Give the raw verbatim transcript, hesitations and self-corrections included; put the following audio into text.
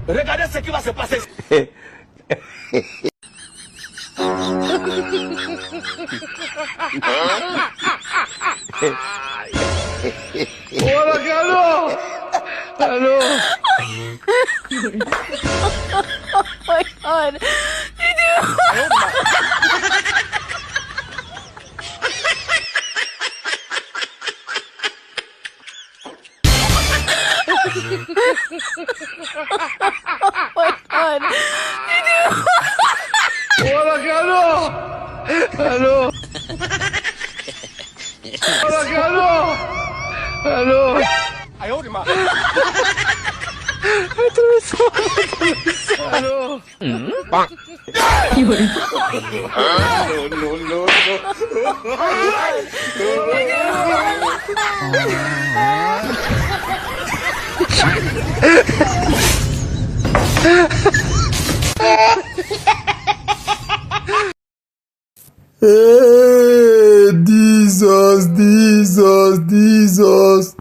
Regardez ce qui va se passer. Oh là, Carlo! Carlo! Oh my God. Oh my God. Voilà, Carlo! Carlo! Voilà, Carlo! Carlo! Carlo! Eh, Jesus, Jesus, Jesus.